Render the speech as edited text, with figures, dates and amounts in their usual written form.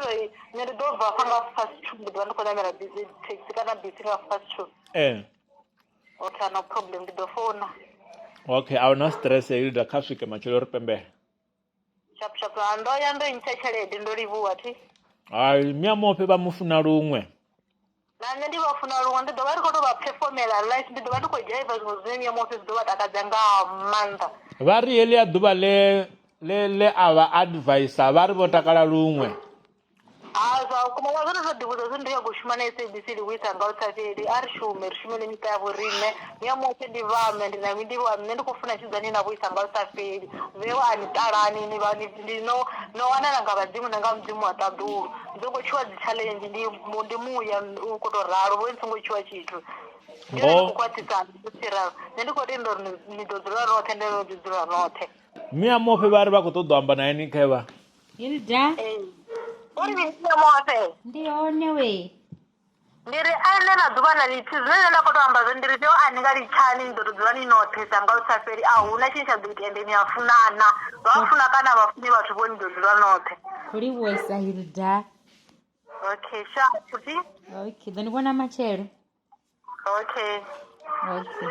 to nṋe ndi ḓo bva afha nga past 2, ndi ḓo vha ndi khou ṋamela bisi, taxi kana bisi nga past 2. Okay, no problem, ndi ḓo founa. Okay, a huna stress, Hilda, kha swike matshelo ri pembele. Sharp sharp, ha ndo ya ndo ntsha tshelede, ndo livhuwa thi. Hai, Mia Muofhe vha mu funa luṅwe. Na nṋe ndi vha funa luṅwe, ndi ḓo vha ndi khou tou vha phefomela live, ndi ḓo vha ndi khou dzhaiva zwiṅwe zwine Mia Muofhe zwi ḓo vha takadza nga maanḓa. Vha ri heḽia ḓuvha ḽe ḽe ḽe a vha advisa vha ri vho takala luṅwe. Ha zwa vhukuma wa zwone zwo ḓivhudza zwi ndi nyago u shuma na SABC livhuisa nga u sa fheli, a ri shume ri shumele miṱa ya vhoriṋe. Mia Muofhe ndi vhaṋe ndi na ndi vha nṋe ndi khou funa tshidzani na vhuisa nga u sa fheli vhewa a ni ṱalani ni vha ni ndi no no wanala nga vhadzimu na nga mudzimu wa ṱaḓulu. Ni songo tshuwa dzi challenge, ndi ndi muya u khou tou ralo, vho ni songo tshuwa tshithu. Ndi hone ndi khou khwaṱhisa tsiralo, nṋe ndi khou tenda uri ni ḓo dzula roṱhe, ndi ḓo ḓi dzula roṱhe. Mia Muofhe vha ri vha khou ṱoḓa u amba na ini khevha. Hilda. Ee. Uri ndi Mia Muofhe. Ndi hone we. Ndi ri a nṋe na ḓuvha na ḽithihi zwine nṋe nda khou tou amba zwone ndi ri fheo a ni nga litshani ni ḓo tou dzula ni noṱhe sa nga u sa fheli, a hu na tshine tsha ḓo ita ende ni a funana, vha funa kana vha funi vhathu vho ni ḓo dzula noṱhe. Khou livhuwesa Hilda. Okay, sharp. Okay, ḓo ni vhona matshelo. Okay. Okay.